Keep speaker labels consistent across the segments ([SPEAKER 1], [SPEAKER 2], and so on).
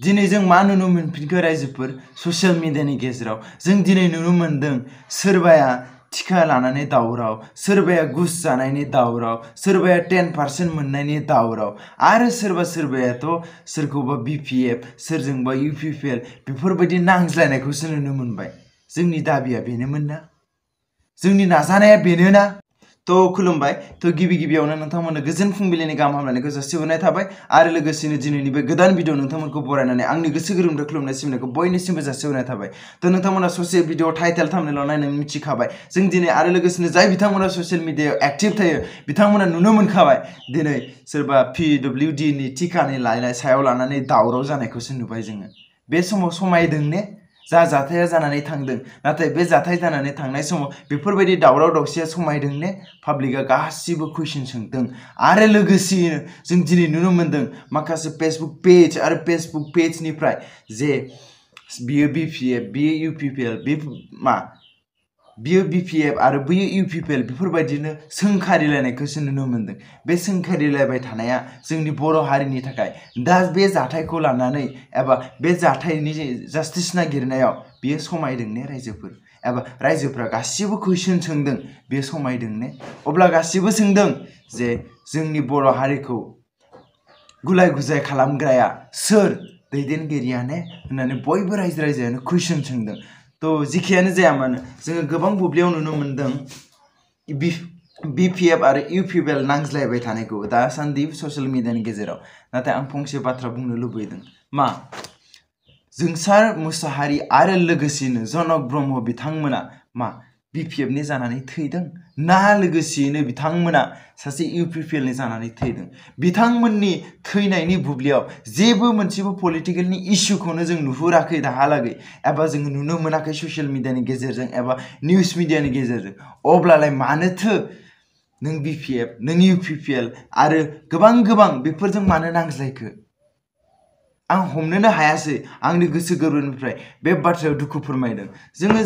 [SPEAKER 1] दिनै जों मा नुनो मोनफिनखो रायजोफोर ससियेल मिडियानि गेजेराव जों दिनै नुनो मोनदों सोरबाया टिका लानानै दावराव सोरबाया घुस जानायनि दावराव सोरबाया 10% मोननायनि दावराव आरो सोरबायाथ' सोरखौबा BPF सोरजोंबा UPPL बेफोरबायदि नांज्लायनायखौसो नुनो मोनबाय जोंनि दाबिया बेनोमोन ना जोंनि नाजानाया बेनो ना तो खुलुमबाय तो गिबियावनो नोंथांमोननो गोजोन फुंबिलिनि गाहाम हामलायनायखौ जासिहरनाय थाबाय आरो लोगोसेनो दिनैनि बे गोदान भिडिअ नोंथांमोनखौ बरायनानै आंनि गोसो गोरबोनिफ्राय खुलुमनाय सिबिनायखौ बयनिसिमबो जासिहरनाय थाबाय तो नोंथांमोना ससे भिडिअ टाइटेल थाम्बनेलाव नायनानै मिथिखाबाय जों दिनै आरो लोगोसेनो जाय बिथांमोना ससियेल मिडियायाव एक्टिभ थायो बिथांमोना नुनो मोनखाबाय दिनै सोरबा PWD नि टिकानि लायनाय सायाव लानानै दावराव जानायखौसो नुबाय जोङो बे समाव समायदों ने जा जाथाया जानानै थांदों नाथाय बे जाथाय जानानै थांनाय समाव बेफोरबायदि दावराव दावसिया समायदों ने पाब्लिकआ गासिबो कुइसन सोंदों आरो लोगोसेनो जों दिनै नुनो मोनदों माखासे फेसबुक पेज आरो फेसबुक पेजनिफ्राय जे बियो BPF बियो UPPL बियो BPF आरो बियो UPPL बेफोरबायदिनो सोंखारिलायनायखौसो नुनो मोनदों बे सोंखारिलायबाय थानाया जोंनि बर' हारिनि थाखाय दा बे जाथायखौ लानानै एबा बे जाथायनि जास्टिस नागिरनायाव बियो समायदों ने रायजोफोर एबा रायजोफ्रा गासिबो कुइसन सोंदों बे समायदों ने अब्ला गासिबो सोंदों जे जोंनि बर' हारिखौ गुलाय गुजाय खालामग्राया सोर दैदेनगिरिया ने होननानै बयबो रायजोआनो कुइसन सोंदों तो जिखियानो जाया मानो जोङो गोबां बुब्लियाव नुनो मोनदों BPF आरो UPPL नांज्लायबाय थानायखौ दासान्दि ससियेल मिडियानि गेजेराव नाथाय आं फंसे बाथ्रा बुंनो लुबैदों मा जोंसार मुसाहारि आरो लोगोसेनो जनक ब्रह्म बिथांमोना मा BPF नि जानानै थैदों ना लोगोसेनो बिथांमोना सासे UPPL नि जानानै थैदों बिथांमोननि थैनायनि बुब्लियाव जेबो मोनसेबो पलिटिकेलनि इस्युखौनो जों नुहुराखै दाहालागै एबा जों नुनो मोनाखै ससियेल मिडियानि गेजेरजों एबा निउस मिडियानि गेजेरजों अब्लालाय मानोथो नों BPF नों UPPL आरो गोबां बेफोरजों मानो नांज्लायखो आं हमनोनो हायासै आंनि गोसो गोरबोनिफ्राय बे बाथ्रायाव दुखु फोरमायदों जोङो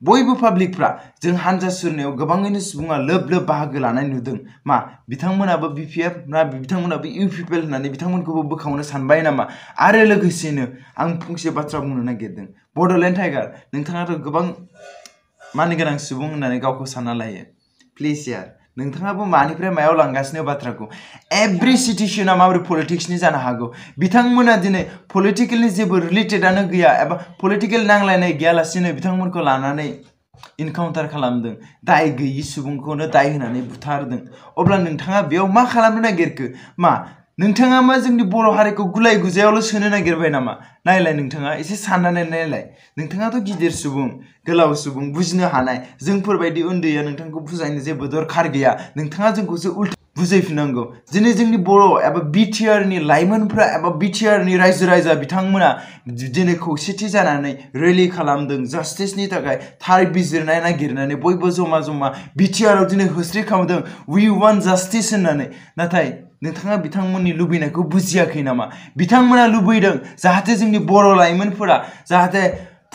[SPEAKER 1] बयबो पाब्लिकफ्रा जों हानजा सुरनायाव गोबाङैनो सुबुङा लोब बाहागो लानाय नुदों मा बिथांमोनाबो BPF ना बिथांमोनाबो UPPL होननानै बिथांमोनखौबो बोखावनो सानबाय नामा आरो लोगोसेनो आं फंसे बाथ्रा बुंनो नागिरदों बड'लेण्ड टाइगार नोंथाङाथ' गोबां मानगोनां सुबुं होननानै गावखौ सानना लायो प्लिज यार नोंथाङाबो मानिफ्राय मायाव लांगासिनो बाथ्राखौ एभ्रि सिचुएशना माबोरै पलिटिक्सनि जानो हागौ बिथांमोना दिनै पलिटिकेलनि जेबो रिलेटेडानो गैया एबा पलिटिकेल नांलायनाय गैयालासेनो बिथांमोनखौ लानानै इनकाउन्टार खालामदों दाय गैयि सुबुंखौनो दाय होनानै बुथारदों अब्ला नोंथाङा बेयाव मा खालामनो नागिरखो मा नोंथाङा मा जोंनि बर' हारिखौ गुलाय गुजायावल' सोनो नागिरबाय नामा नायलाय नोंथाङा एसे साननानै नायलाय नोंथाङाथ' गिदिर सुबुं गोलाव सुबुं बुजिनो हानाय जोंफोरबायदि उन्दैया नोंथांखौ बुजायनो जेबो दरखार गैया नोंथाङा जोंखौसो उल्था बुजायफिननांगौ दिनै जोंनि बर' एबा BTR नि लाइमोनफ्रा एबा BTR नि रायजो राजा बिथांमोना दिनै खौसेथि जानानै रेलि खालामदों जास्टिसनि थाखाय थार बिजिरनाय नागिरनानै बयबो जमा BTR आव दिनै होस्रि खालामदों वी वान्ट जास्टिस होननानै नाथाय नोंथाङा बिथांमोननि लुबैनायखौ बुजियाखै नामा बिथांमोना लुबैदों जाहाथे जोंनि बर' लाइमोनफोरा जाहाथे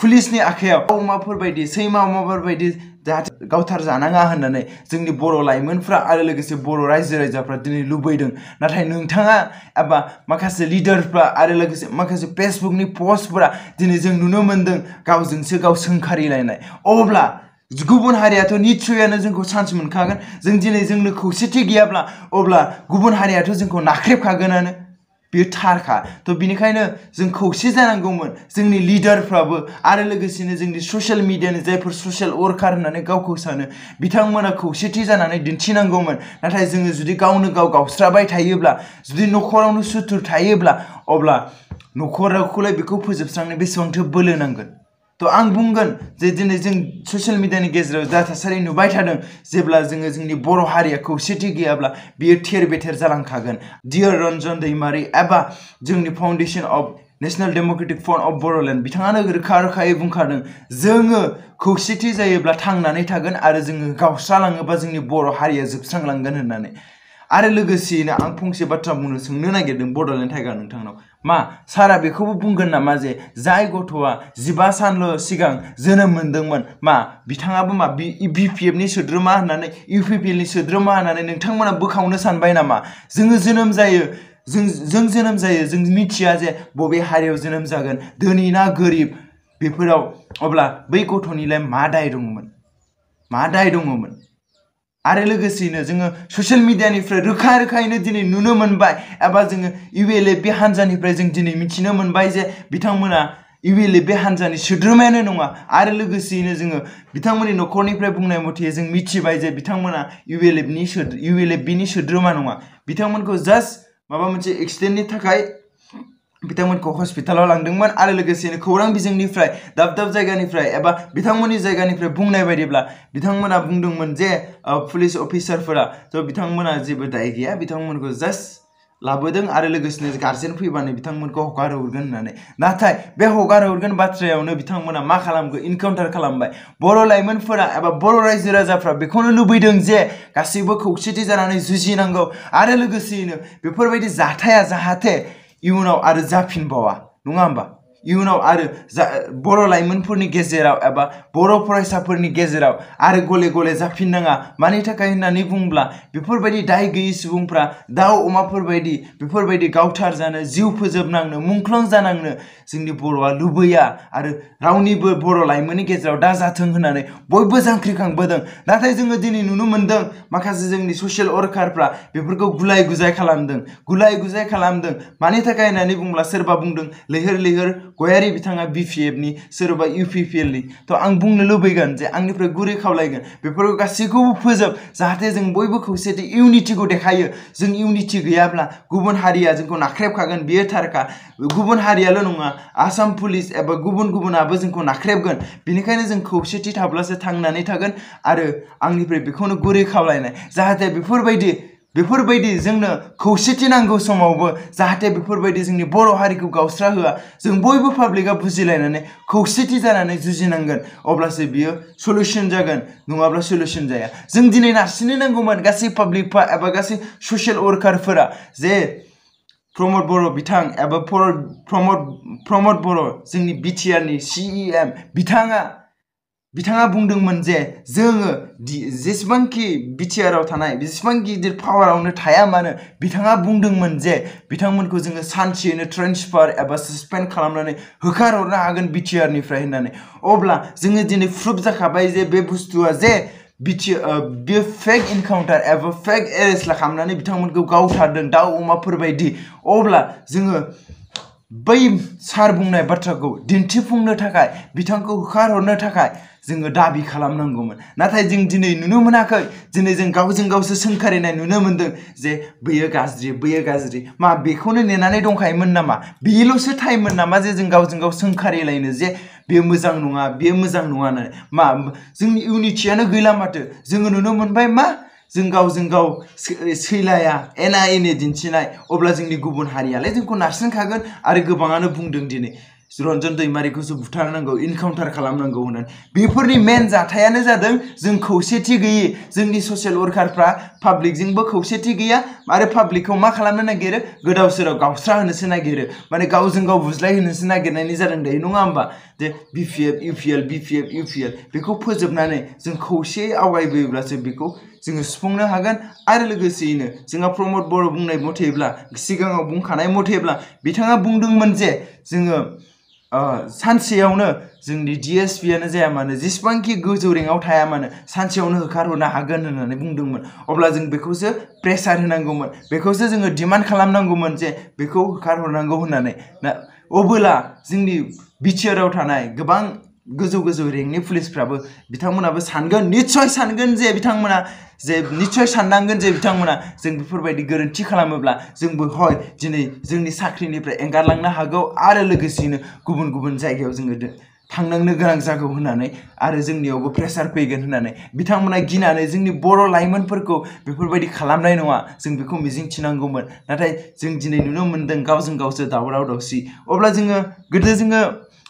[SPEAKER 1] पुलिसनि आखायाव अमाफोरबायदि सैमा अमाफोरबायदि जाहाथे गावथार जानाङा होननानै जोंनि बर' लाइमोनफ्रा आरो लोगोसे बर' रायजो राजाफ्रा दिनै लुबैदों नाथाय नोंथाङा एबा माखासे लिडारफ्रा आरो लोगोसे माखासे फेसबुकनि पस्टफोरा दिनै जों नुनो मोनदों गावजोंसो गाव सोंखारिलायनाय अब्ला गुबुन हारियाथ' निस्सयानो जोंखौ चान्स मोनखागोन जों दिनै जोंनो खौसेथि गैयाब्ला अब्ला गुबुन हारियाथ' जोंखौ नाख्रेबखागोनानो बेयो थारखा तो बिनिखायनो जों खौसे जानांगौमोन जोंनि लिडारफ्राबो आरो लोगोसेनो जोंनि ससियेल मिडियानि जायफोर ससियेल वर्कार होननानै गावखौ सानो बिथांमोना खौसेथि जानानै दिन्थिनांगौमोन नाथाय जोङो जुदि गावनो गाव गावस्राबाय थायोब्ला जुदि नखरावनो सुथुर थायोब्ला अब्ला नखरावखौलाय बेखौ फोजोबस्रांनो बेसेबांथो बोलो नांगोन तो आं बुंगोन जे दिनै जों ससियेल मिडियानि गेजेराव जा थासारि नुबाय थादों जेब्ला जोङो जोंनि बर' हारिया खौसेथि गैयाब्ला बियो थेर बेथेर जालांखागोन डियर रन्जन दैमारि एबा जोंनि foundation of national Democratic front of Bodoland बिथाङानो रोखायै बुंखादों जोङो खौसेथि जायोब्ला थांनानै थागोन आरो जोङो गावस्रालाङोबा जोंनि बर' हारिया जोबस्रांलांगोन होननानै आरो लोगोसेयैनो आं फंसे बाथ्रा सोंनो नागिरदों बड'लेण्ड टाइगार नोंथांनाव मा सारा बेखौबो बुंगोन नामा जे जाय गथ'आ 15 सानल' सिगां जोनोम मोनदोंमोन मा बिथाङाबो मा BPF नि सोद्रोमा होननानै UPPL नि सोद्रोमा होननानै नोंथांमोना बोखावनो सानबाय नामा जोङो जोनोम जायो जों जोनोम जायो जों मिथिया जे बबे हारियाव जोनोम जागोन धोनि ना गोरिब बेफोराव अब्ला बै गथ'निलाय मा दाय दङमोन आरो लोगोसेनो जोङो ससियेल मिडियानिफ्राय रोखायैनो दिनै नुनो मोनबाय एबा जोङो ULF बे हान्जानिफ्राय जों दिनै मिथिनो मोनबाय जे बिथांमोना ULF बे हान्जानि सोद्रोमायानो नङा आरो लोगोसेयैनो जोङो बिथांमोननि न'खरनिफ्राय बुंनाय मथे जों मिथिबाय जे बिथांमोना ULF बिनि सोद्रोमा नङा बिथांमोनखौ जास्ट माबा मोनसे एक्सिडेन्टनि थाखाय बिथांमोनखौ हस्पिटालाव लांदोंमोन आरो लोगोसेनो खौरां बिजोंनिफ्राय दाब जायगानिफ्राय एबा बिथांमोननि जायगानिफ्राय बुंनाय बायदिब्ला बिथांमोना बुंदोंमोन जे पुलिस अफिसारफोरा थ' बिथांमोना जेबो दाय गैया बिथांमोनखौ जास्ट लाबोदों आरो लोगोसेनो गार्जेन फैबानो बिथांमोनखौ हगार हरगोन होननानै नाथाय बे हगार हरगोन बाथ्रायावनो बिथांमोना मा खालामखो इनकाउन्टार खालामबाय बर' लाइमोनफोरा एबा बर' रायजो राजाफ्रा बेखौनो लुबैदों जे गासैबो खौसेथि जानानै जुजिनांगौ आरो लोगोसेयैनो बेफोरबायदि जाथाया जाहाथे इयुनाव आरो जाफिनबावा नङा होमबा इयुनाव आरो बर' लाइमोनफोरनि गेजेराव एबा बर' फरायसाफोरनि गेजेराव आरो गले जाफिननाङा मानि थाखाय होननानै बुंब्ला बेफोरबायदि दाय गैयै सुबुंफ्रा दाउ अमाफोरबायदि बेफोरबायदि गावथार जानो जिउ फोजोबनांनो मुंख्लं जानांनो जोंनि बर'आ लुबैया आरो रावनिबो बर' लाइमोननि गेजेराव दा जाथों होननानै बयबो जांख्रिखांबोदों नाथाय जोङो दिनै नुनो मोनदों माखासे जोंनि ससियेल वर्कारफ्रा बेफोरखौ गुलाय गुजाय खालामदों मानि थाखाय होननानै बुंब्ला सोरबा बुंदों लैहोर गयारि बिथाङा BPF नि सोरबा UPPL नि थ' आं बुंनो लुबैगोन जे आंनिफ्राय गुरै खावलायगोन बेफोरखौ गासैखौबो फोजोब जाहाथे जों बयबो खौसेथि इउनिटिखौ देखायो जों इउनिटि गैयाब्ला गुबुन हारिया जोंखौ नाख्रेबखागोन बियो थारखा गुबुन हारियाल' नङा आसाम पुलिस एबा गुबुनाबो जोंखौ नाख्रेबगोन बेनिखायनो जों खौसेथि थाब्लासो थांनानै थागोन आरो आंनिफ्राय बेखौनो गुरै खावलायनाय जाहाथे बेफोरबायदि जोंनो खौसेथि नांगौ समावबो जाहाथे बेफोरबायदि जोंनि बर' हारिखौ गावस्रा होआ जों बयबो पाब्लिकआ बुजिलायनानै खौसेथि जानानै जुजिनांगोन अब्लासो बियो सल्युशन जागोन नङाब्ला सल्युशन जाया जों दिनै नारसिननो नांगौमोन गासै पाब्लिकफा एबा गासै ससियेल वर्कारफोरा जे प्रमद बर' बिथां एबा प्रमद बर' जोंनि BTR नि CEM बिथाङा बुंदोंमोन जे जोङो जेसेबांखि BTR आव थानाय जेसेबां गिदिर पावारावनो थाया मानो बिथाङा बुंदोंमोन जे बिथांमोनखौ जोङो सानसेयैनो ट्रेन्सफार एबा सस्पेन्ड खालामनानै होखारहरनो हागोन BTR निफ्राय होननानै अब्ला जोङो दिनै प्रुफ जाखाबाय जे बे बुस्थुआ जे बे फेक इनकाउन्टार एबा फेक एरेस्ट खालामनानै बिथांमोनखौ गावथारदों दाउ अमाफोर बायदि अब्ला जोङो बै सार बुंनाय बाथ्राखौ दिन्थिफुंनो थाखाय बिथांखौ होखारहरनो थाखाय जोङो दाबि खालामनांगौमोन नाथाय जों दिनै नुनो मोनाखै दिनै जों गावजों गावसो सोंखारिनाय नुनो मोनदों जे बैयो गाज्रि मा बेखौनो नेनानै दंखायोमोन नामा बेल'सो टाइममोन नामा जे जों गावजों गाव सोंखारिलायनो जे बेयो मोजां नङा होननानै मा जोंनि इउनिटियानो गैला माथो जोङो नुनो मोनबाय मा जों गावजों गाव सैलाया एना एनि दिन्थिनाय अब्ला जोंनि गुबुन हारियालाय जोंखौ नारसिनखागोन आरो गोबाङानो बुंदों दिनै रन्जन दैमारिखौसो बुथारनांगौ इनकाउन्टार खालामनांगौ होननानै बेफोरनि मेन जाथायानो जादों जों खौसेथि गैयै जोंनि ससियेल वर्कारफ्रा पाब्लिकजोंबो खौसेथि गैया आरो पाब्लिकखौ मा खालामनो नागिरो गोदाव सोराव गावस्रा होनोसो नागिरो माने गावजों गाव बुज्लाय होनोसो नागिरनायनि जादों दायो नङा होमबा जे BPF UPL बेखौ फोजोबनानै जों खौसेयै आवगायबोयोब्लासो बेखौ जोङो सुफुंनो हागोन आरो लोगोसेयैनो जोंहा प्रमद बर' बुंनाय मथेब्ला सिगाङाव बुंखानाय मथेब्ला बिथाङा बुंदोंमोन जे जोङो सानसेयावनो जोंनि DSPयानो जाया मानो जेसेबांखि गोजौ रेंकआव थाया मानो सानसेयावनो होखारहरनो हागोन होननानै बुंदोंमोन अब्ला जों बेखौसो प्रेसार होनांगौमोन बेखौसो जोङो डिमान्ड खालामनांगौमोन जे बेखौ होखारहरनांगौ होननानै अब्ला जोंनि BTR आव थानाय गोबां गोजौ रेंकनि पुलिसफ्राबो बिथांमोनाबो निस्सय सानगोन जे बिथांमोना निस्सय साननांगोन जे बिथांमोना जों बेफोरबायदि गोरोन्थि खालामोब्ला जोंबो हय दिनै जोंनि साख्रिनिफ्राय एंगारलांनो हागौ आरो लोगोसेयैनो गुबुन जायगायाव जोङो थांनांनो गोनां जागौ होननानै आरो जोंनियावबो प्रेसार फैगोन होननानै बिथांमोना गिनानै जोंनि बर' लाइमोनफोरखौ बेफोरबायदि खालामनाय नङा जों बेखौ मिजिंथिनांगौमोन नाथाय जों दिनै नुनो मोनदों गावजों गावसो दावराव दावसि अब्ला जोङो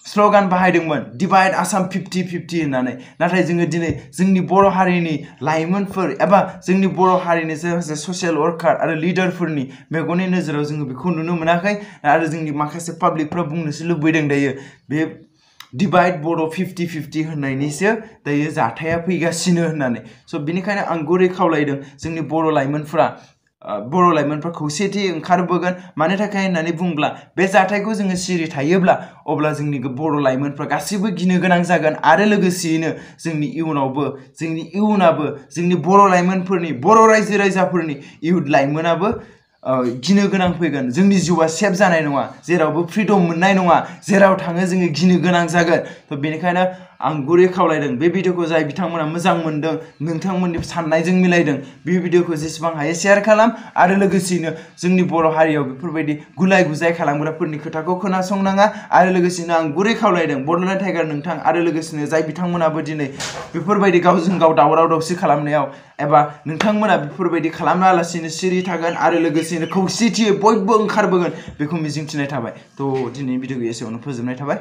[SPEAKER 1] स्ल'गान बाहायदोंमोन डिभाइड आसाम 50-50 होननानै नाथाय जोङो दिनै जोंनि बर' हारिनि लाइमोनफोर एबा जोंनि बर' हारिनि ससियेल वर्कार आरो लिडारफोरनि मेगननि नोजोराव जोङो बेखौ नुनो मोनाखै आरो जोंनि माखासे पाब्लिकफ्रा बुंनोसो लुबैदों दायो बे डिभाइड बर' 50-50 होननायनिसो दायो जाथाया फैगासिनो होननानै स' बिनिखायनो आं गुरै खावलायदों जोंनि बर' लाइमोनफ्रा बर' लाइमोनफ्रा खौसेथि ओंखारबोगोन मानो थाखाय होननानै बुंब्ला बे जाथायखौ जोङो सिरि थायोब्ला अब्ला जोंनि बर' लाइमोनफ्रा गासिबो गिनो गोनां जागोन आरो लोगोसेयैनो जोंनि इयुनाबो जोंनि बर' लाइमोनफोरनि बर' रायजो राजाफोरनि इयुन लाइमोनाबो गिनो गोनां फैगोन जोंनि जिउआ सेफ जानाय नङा जेरावबो फ्रीडम मोननाय नङा जेराव थाङो जोङो गिनो गोनां जागोन थ' बेनिखायनो आं गुरै खावलायदों बे भिडिअखौ जाय बिथांमोना मोजां मोनदों नोंथांमोननि साननायजों मिलायदों बे भिडिअखौ जेसेबां हायो शेयार खालाम आरो लोगोसेयैनो जोंनि बर' हारियाव बेफोरबायदि गुलाय गुजाय खालामग्राफोरनि खोथाखौ खोनासंनाङा आरो लोगोसेनो आं गुरै खावलायदों बड'लेण्ड टाइगार नोंथां आरो लोगोसेनो जाय बिथांमोनाबो दिनै बेफोरबायदि गावजों गाव दावराव दावसि खालामनायाव एबा नोंथांमोना बेफोरबायदि खालामालासिनो सिरि थागोन आरो लोगोसेनो खौसेथियै बयबो ओंखारबोगोन बेखौ मिजिंथिनाय थाबाय थ' दिनै भिडिअखौ एसेयावनो फोजोबनाय थाबाय